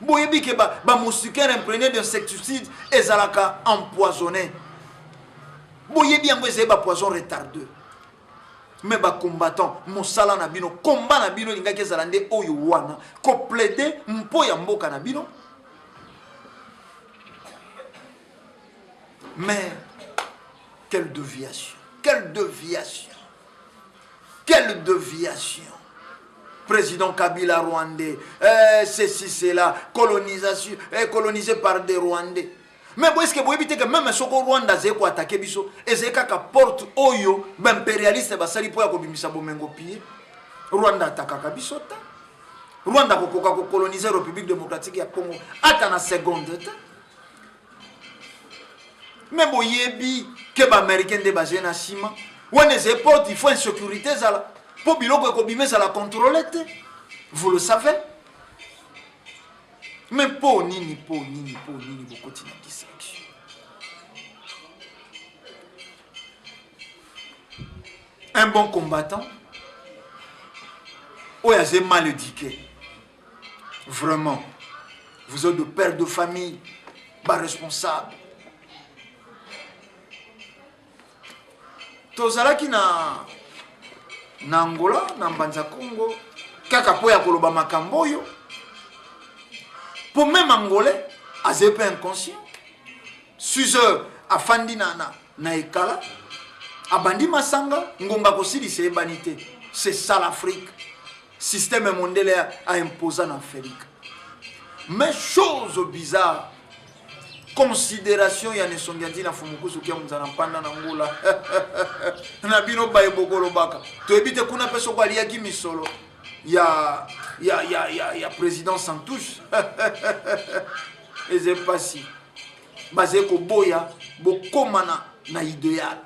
Boyebi ke ba, ba moustiquaire imprégné d'insecticide ezalaka empoisonné. Boyebi yango ezali ba poison retardeux. Mais ba combattant, mosala na bino, combat na bino elingaki ezala nde oyo wana, ko plaider mpo ya mboka na bino. Mais quelle déviation, quelle déviation, quelle déviation. Président Kabila rwandais, eh, ceci, cela, colonisation, eh, colonisé par des Rwandais. Mais bon, est-ce que boyebi te que même soko Rwanda azali ko attaquer biso, ezali kaka porte oyo ba impérialiste basali mpo ya kobimisa bomengo pille. Rwanda atakaka biso te. Rwanda akokoka ko coloniser République démocratique ya Congo ata na seconde te. Mais boyebi ke ba américain nde bazali na nsima wana, ezali porte, il faut insécurité ezala mpo biloko ekobima ezala contrôle te. Vous le savez. Mais mpo nini, mpo nini, mpo nini bokoti na distraction? Un bon combattant oyo azali mal éduqué, vraiment vous êtes de père de famille, ba responsable. Tozalaki na Angola, na Mbanza Congo, kaka mpo ya koloba makambo oyo, mpo même angolais azali mpe inconscient. 6 heures afandi na ekala, abandi masanga, ngonga kosilisa eyebani te. C'est ça l'Afrique, système mondele a imposa na Afrique. Mais chose bizarre, considération ya Nesongi Nzila Mfumukusu kia Munzala Mpanda na Ngula na bino baye bokolobaka toyebi te kuna mpe soko aliaki misolo ya président Santouche. Eza mpasi, bazali koboya bokóma na idéal.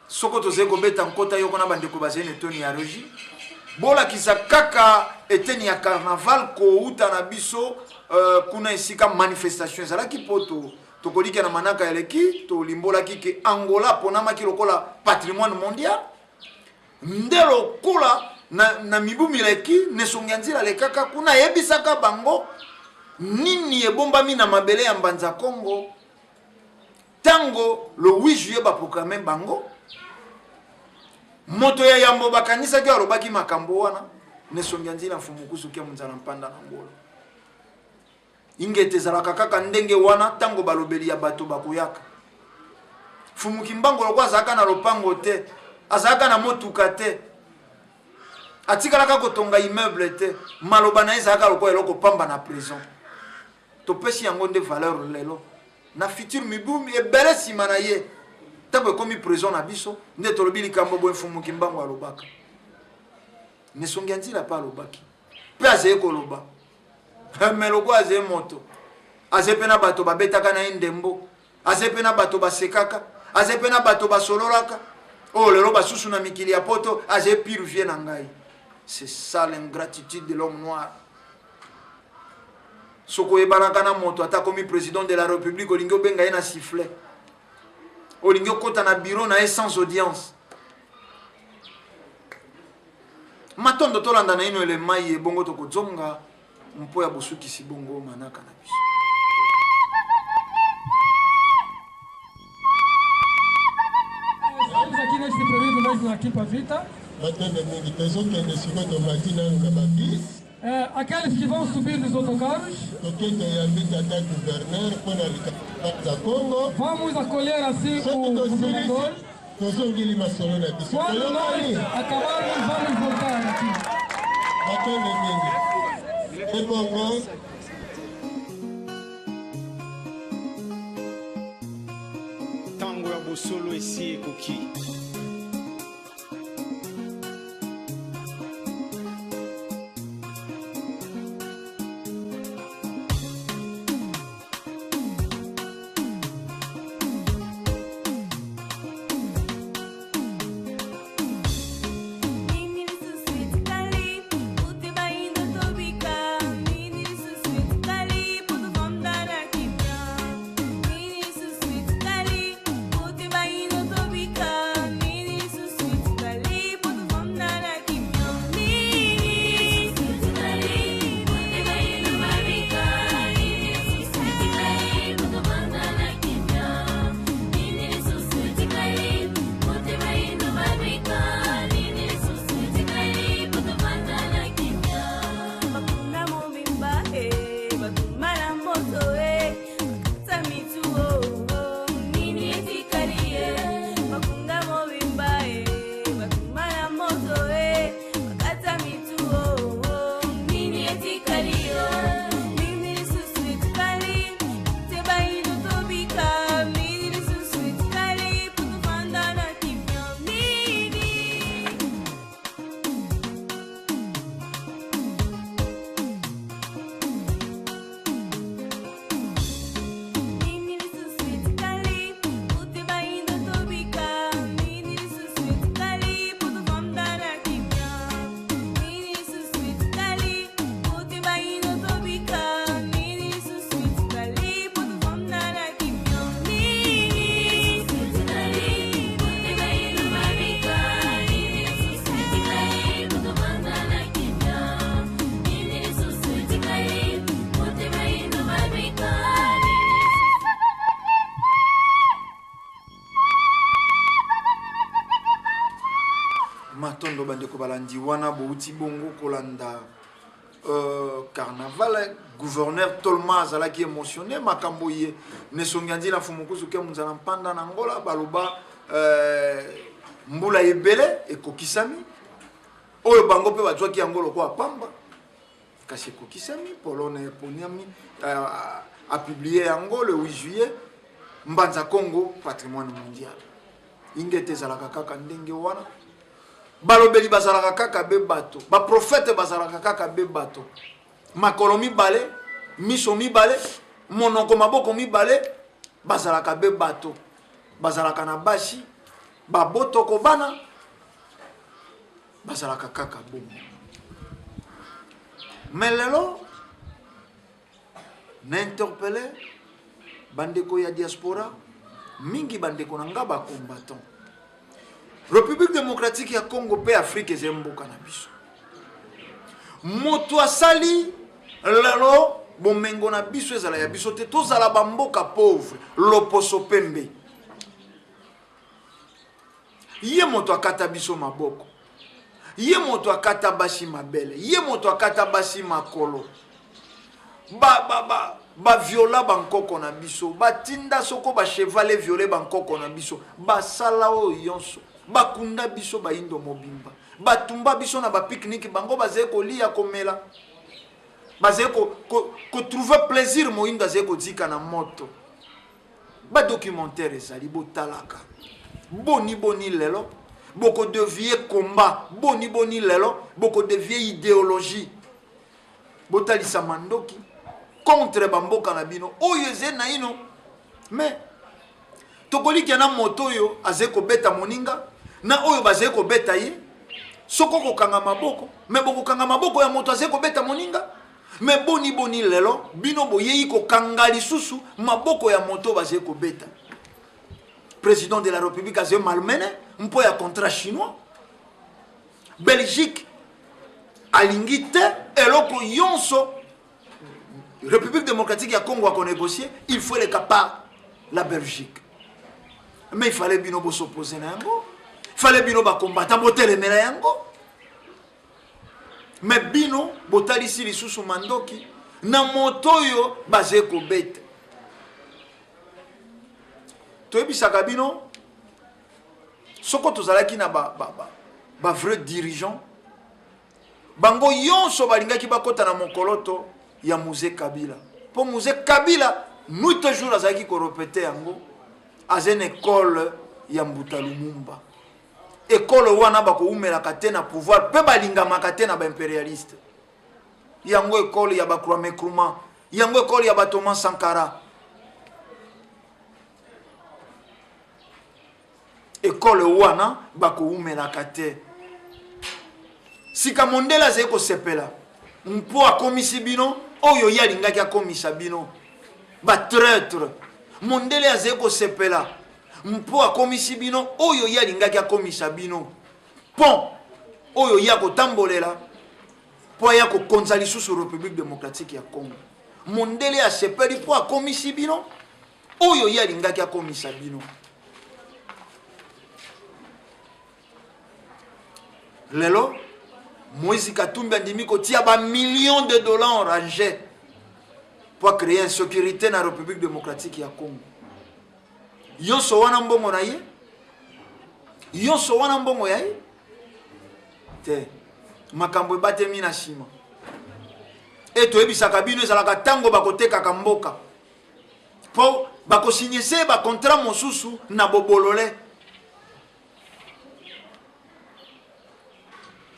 Soko tozali kobeta nkota yoko na bandeko bazali na etoni ya régie, bolakisa kaka eteni ya carnaval kouta na biso kuna esika manifestation ezalaki, mpo tokolika na manaka eleki tolimbolaki ke Angola aponamaki lokola patrimoine mondial. Nde lokola na mibu mileki Nesongi ya Nzila alekaka kuna, ayebisaka bango nini ebombami na mabele ya Mbanza Congo. Tango le 8 juillet baproclame bango, moto ya yambo bakanisaki alobaki makambo wana Nesongi ya Nzila Mfumukusu kia Munzala Mpanda na Ngolo. Ingete ezalaka kaka ndenge wana ntango balobeli ya bato bakoyaka. Mfumu Kimbangu lokola azalaka na lopango te, azalaka na motuka te, atikalaka kotonga immeuble te, maloba na ye ezalaka lokola eloko pamba na prison. Topesi yango nde valeur lelo na futur mibu ebele nsima na ye, ntango ekomi prison na biso nde tolobi likambo boye Mfumu Kimbangu alobaka. Nesongi ya Nzila mpe alobaki mpe azali koloba, me lokola azali moto, azali mpe na bato babetaka na ye ndembo, azali mpe na bato basekaka, azali mpe na bato basololaka. Oyo lelo basusu na mikili ya poto azali pire vie na ngai. C'est ça l'ingratitude de l'homme noir. Soki oyebanaka na moto, ata akomi président de la république, olingi obenga ye na sifflet, olingi okota na bureau na ye sans audience. Matondo, tolanda na ino elema ye, bongo tokozonga mpo ya bosukisi bongo manaka na biso. Estamos aqui neste período mesmo na Kimpa Vita. Matondo mingi, tozokende sikoyo, tomati nanu na babis. Aqueles que vão subir nos autocarros, toke toyambi tata gouverneur mpo na likambo ya Congo. Vamos acolher assim soki o tosilisi governador. Tozongeli masolo na biso. Quando Toyokani. nós acabarmos, vamos voltar aqui. Matondo mingi, ebongo. Ntango ya bosolo esi ekoki. Bandeko balandi wana bouti bongo kolanda euh, carnaval gouverneur Tolma azalaki émotionné makambo ye nesongi andila mfumukuzu ke munzala mpanda na Angola baloba euh, mbula ebele ekokisami oyo bango mpe bazwaki yango lokola pamba kasi ekokisami Polone eponiami euh, apublie yango le 8 juillet Mbanza Congo patrimoine mondial Ingeta ezalaka kaka ndenge wana. Balobeli bazalaka kaka be bato, baprofete bazalaka kaka be bato. Makolo mibale, miso mibale, monoko maboko mibale, bazalaka be bato. Bazalaka na basi, babotoko bana, bazalaka kaka bongo. Mais lelo na interpelle bandeko ya diaspora mingi bandeko na nga ba combattant république démocratique ya congo mpe afrique eza mboka na biso moto asali lelo bomengo na biso ezala ya biso te tozala bamboka pauvre loposo pembe Ye moto akata biso maboko, ye moto akata basi mabele, ye moto akata basi makolo. Ba ba ba ba viola bankoko na biso, batinda soko ba cheval e viole bankoko na biso, basala oyo yonso, bakunda biso bayindo mobimba, batumba biso na ba pique-nique, bango bazali kolia komela, bazali ko, ko, ko trouver plaisir, moyindo azali kozika na moto. Ba documentaire ezali botalaka. Boni boni lelo boko devier combat, boni boni lelo boko devier ideologie. Botalisa mandoki contre ba mboka na bino oyo eze naino mais tokolikia na moto oyo azali kobeta moninga na oyo bazali kobeta ye soko kokanga maboko me bokokanga maboko ya moto azali kobeta moninga Mais boni boni lelo bino boyeyi kokanga lisusu maboko ya moto bazali kobeta. Président de la République azali malmené mpo ya contrat chinois. Belgique alingi te eloko yonso République démocratique ya Congo ako négocier, il faut eleka par la Belgique. Mais il fallait bino bosopose na yango, il fallait bino ba combattant botelemela yango. Mais bino botalisi lisusu mandoki na moto oyo bazali kobeta. Toyebisaka bino soko tozalaki na ba, ba, ba, ba vrai dirigeant bango yonso balingaki bakota na mokoloto ya Mzee Kabila mpo Mzee Kabila nuit et jour azalaki korepete yango aza na ekole ya Mbuta Lumumba. Ekolo wana bakowumelaka te na pouvoir pe balingamaka te na ba imperialiste. Yango ekolo ya ba Kwame Nkrumah, yango ekolo ya ba Thomas Sankara. Ekolo wana bakowumelaka te. Sika mondele azali kosepela mpo akomisi bino oyo ye alingaki akomisa bino ba traitre. Mondele azali kosepela mpo akomisi bino oyo ye alingaki akomisa bino, pont oyo ye akotambolela mpo aya kokonza lisusu Republique democratique ya Congo. Mondele asepeli mpo akomisi bino oyo ye alingaki akomisa bino. Lelo Moïse Katumbi andimi kotia ba millions de dollars en jeu pour créer insécurité na République démocratique ya Congo. Yonso wana mbongo na ye, yonso wana mbongo ya ye te, makambo ebatemi na nsima. E toyebisaka bino ezalaka ntango bakotekaka mboka mpo bakosigne se ba contrat mosusu na bobolole.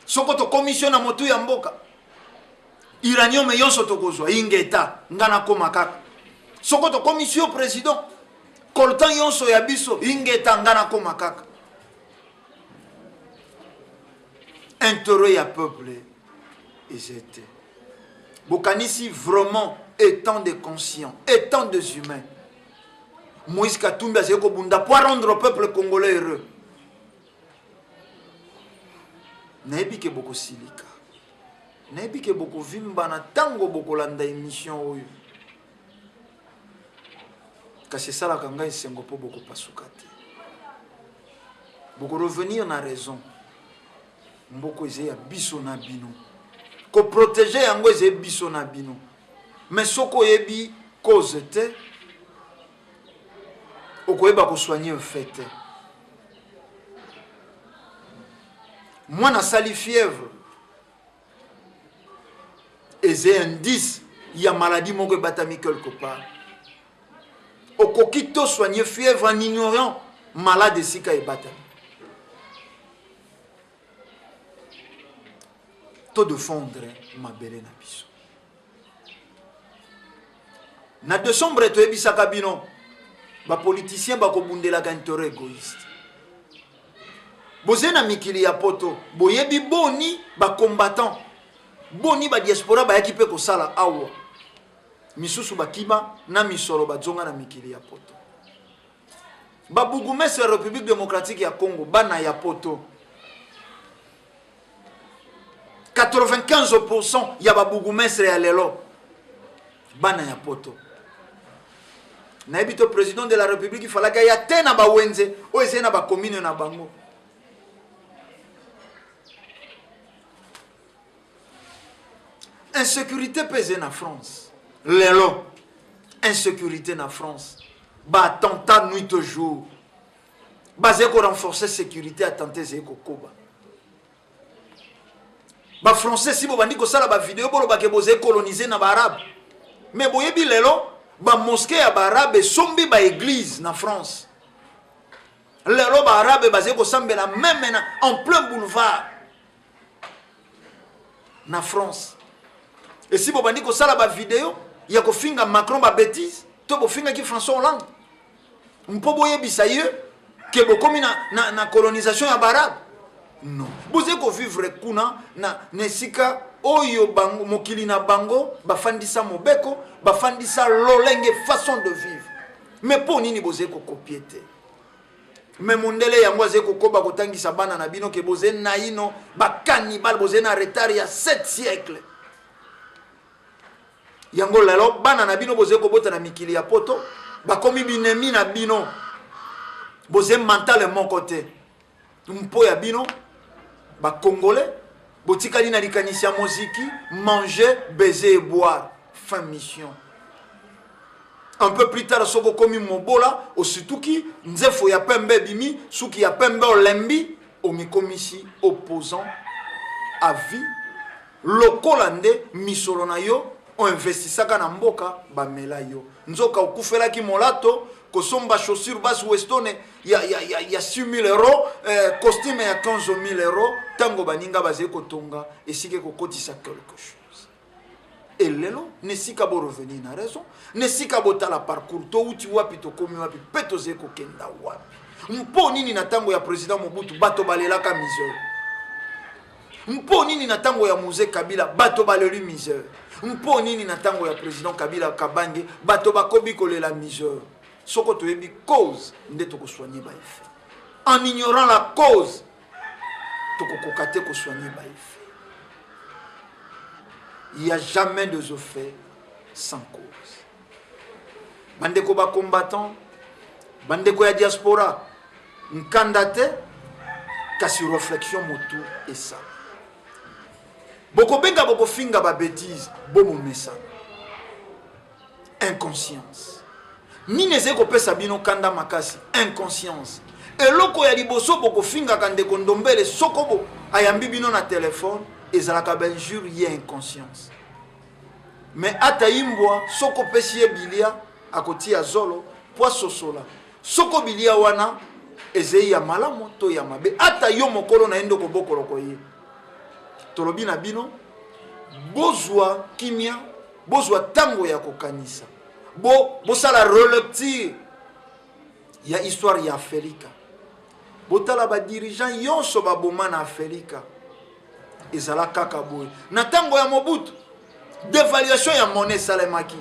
Soko tokomisi yo na motu ya mboka, uranium yonso tokozwa, ingeta nga nakoma kaka. Soko tokomisi yo president, coltan yonso ya biso, ingeta nga nakoma kaka. Intérêt ya peuple eza te. Bokanisi vraiment étant des conscients, étant des humains, Moïse Katumbi azali kobunda po rendre peuple congolais heureux. Nayebi ke bokosilika, nayebi ke bokovimba na ntango bokolanda émission oyo, kasi esalaka ngai esengo mpo bokopasuka te, bokorevenir na raison. Mboko eza ya biso na bino. Ko protéger yango eza biso na bino. Mais soki oyebi cause te, okoyeba ko soigner fait te. Mwana asali fièvre eza indice ya maladie moko ebatami quelque part. Okoki to soigner fièvre en ignorant malade esika ebatami. To defendre mabele na biso. Na decembre toyebisaka bino ba politiciens bakobundelaka intérêt égoïste. Boze na mikili ya poto, boyebi boni ba combattants, boni ba diaspora bayaki pe kosala awa. Misusu bakima na misolo bazonga na mikili ya poto. Ba bourgmestre ya République démocratique ya Congo bana ya poto 95% ya ba bourgmestre ya lelo bana ya poto. Nayebi to président de la République falaka ya te na ba wenze oyo ezali na ba commune na bango. Insécurité mpe ezali na France lelo, insécurité na France, ba attentat nuit au jour, bazali ko renforcer sécurité, attentat ezali kokoba. Ba français si bobandi kosala ba video bolobake bozali coloniser na ba arabe, mais boyebi lelo ba mosquée ya ba arabe esombi ba église na France. Lelo ba arabe bazali kosambela meme na en plein boulevard na France. Esi bobandi kosala ba video ya kofinga Macron ba bêtise to bofingaki François Hollande mpo boyebisa ye ke bokomi na, na, na colonisation ya baarabe. Non, bozali kovivre kuna na, na esika oyo bango, mokili na bango bafandisa mobeko, bafandisa lolenge façon de vivre. Mais mpo nini bozali kokopie te? Mais mondele yango azali kokoba kotangisa bana na bino ke bozali naino ba cannibale, bozali na retard ya 7 siècle. Yango lelo bana na bino bozali kobota na mikili ya poto bakomi binemi na bino, bozali mentale moko te mpo ya bino ba congolais botikali na likanisi ya moziki, manger, baiser et boire, fin mission. Un peu plus tard soki okomi mobola osituki nzefo ya pembe ebimi, suki ya pembe olembi, omikomisi opposant à vie lokola nde misolo na yo oinvestisaka na mboka bamela yo nzoka okufelaki molato kosomba chaussure bas westone ya, ya, ya, ya 6000 euros, costume ya 15000 euros ntango baninga bazali kotonga esika ekokotisa quelque chose. Et lelo nesika bo revenir na raison, nesika botala parcours touti wapi tokomi wapi pe tozali kokenda wapi. Mpo nini na ntango ya président Mobutu bato balelaka misère? Mpo nini na ntango ya Mzee Kabila bato baleli misère? Mpo nini na ntango ya président Kabila Kabange bato bakobi kolela misère? Soko toyebi cause nde tokosoigne ba effet. En ignorant la cause tokokoka te kosoigne ba effet. Il n'y a jamais de effets sans cause. Bandeko ba combattants, bandeko ya diaspora, nkanda te, kasi réflexion motu esala. Bokobenga bokofinga ba bêtises, bomomesana. Inconscience. Nini ezali kopesa bino kanda makasi? Inconscience. Eloko ya liboso bokofingaka ndeko Ndombele soko bo ayambi bino na telefone ezalaka ba injure ye inconscience. Mais ata imbwa soko opesi ye bilia akotia zolo po asosola soko bilia wana ezali ya malamu to ya mabe. Ata yo mokolo na ye nde okobokoloko ye. Tolobi na bino bozwa kimia, bozwa tango ya kokanisa, bo bosala relecture ya histoire ya Afrika. Botala ba dirigeants yonso baboma na Afrika, ezala kaka boye. Na tango ya Mobutu, devaluation ya monnaie esalemaki,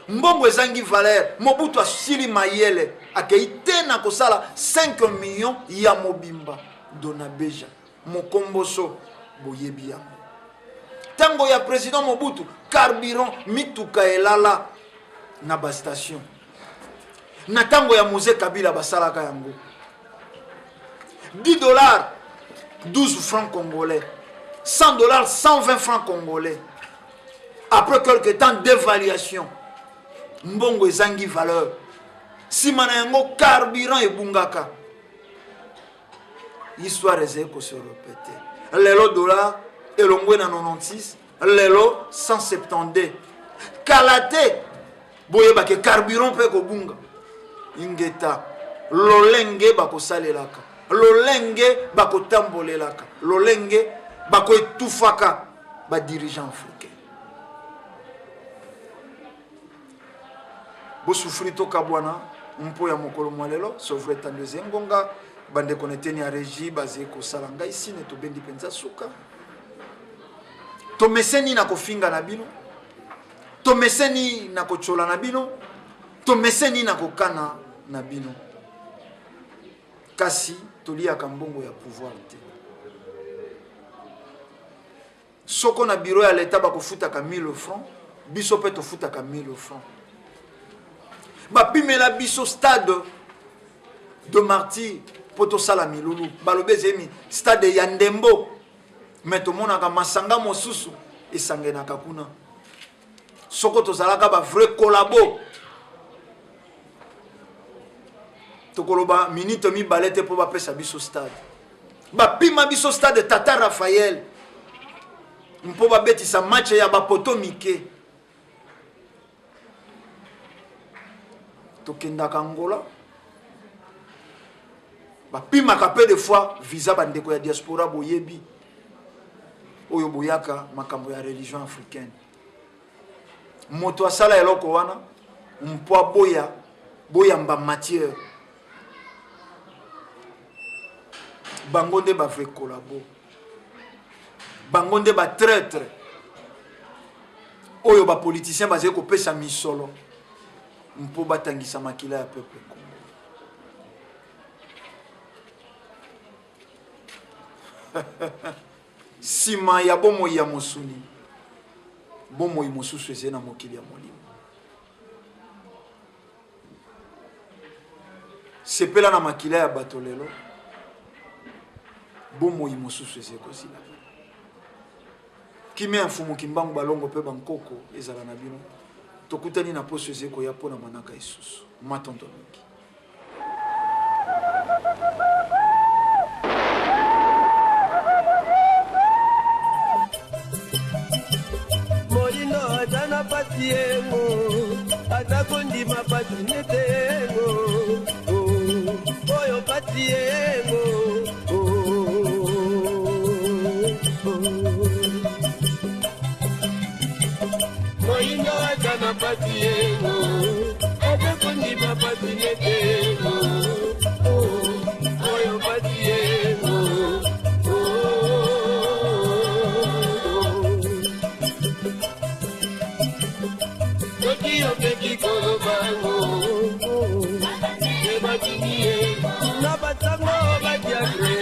mbongo ezangi valeur. Mobutu asili mayele, akei te na kosala 5 millions ya mobimba Donabeja mokomboso, boyebi yango. Tango ya président Mobutu, carburant mituka elala na ba station. Na tango ya Mzee Kabila basalaka yango 10 dollars. 12 francs congolais, 100 dollars 120 francs congolais. Après quelque temps, dévaluation, mbongo ezangi valeur. Nsima na yango carburant ebungaka. Histoire ezali kose répéter. Lelo dollar elongwe na 96, lelo 172. Kala te boyebake carburant mpe kobunga. Ingeta lolenge bakosalelaka, lolenge bakotambolelaka, lolenge bakoetufaka badirigeant africain. Bosufri tokabwana mpo ya mokolo mwa lelo sovre tando eze ngonga. Bandeko na eteni ya régie bazali kosala ngai sine, tobendi mpenza suka. Tomeseni na kofinga na bino, tomeseni na kotyola na bino, tomeseni na kokana na bino, kasi toliaka mbongo ya pouvoir te. Soko na bureau ya leta bakofutaka 1000 francs, biso mpe tofutaka 1000 francs. Bapimela biso stade de martyr mpo tosala milulu, balobi ezemi stade ya ndembo, me tomonaka masanga mosusu esangenaka kuna. Soko tozalaka ba vrai collabo, tokoloba minute mibale te mpo bapesa biso stade. Bapima biso stade Tata Raphaël mpo babetisa match ya bapoto mike. Tokendaka Angola, bapimaka pe des fois visa. Bandeko ya diaspora, boyebi oyo boyaka makambo ya religion africaine, moto asala eloko wana mpo aboya boyamba matière. Bango nde bavrai collabo, bango nde batraître oyo bapoliticien bazali kopesa misolo mpo batangisa makila ya peuple Congo. Nsima ya bomoi ya mosuni, bomoi mosusu ezali na mokili ya molimo. Sepela na makila ya bato lelo, bomoi mosusu ezali kozila. Kimia ya Mfumu Kimbangu, balongo mpe bankoko ezala na bino. Tokutani na poso ezali koya mpo na manaka isusu. Matondo mingi. Moyindo aza na pasi yengo, aza kondima pasi nete yengo, oyo pasi yengo. Moyindo aza na pasi yengo, aza kondima pasi nete yengo, oyo pasi yengo. Soki omeki kolobango ebatindi ye na basango badiakre.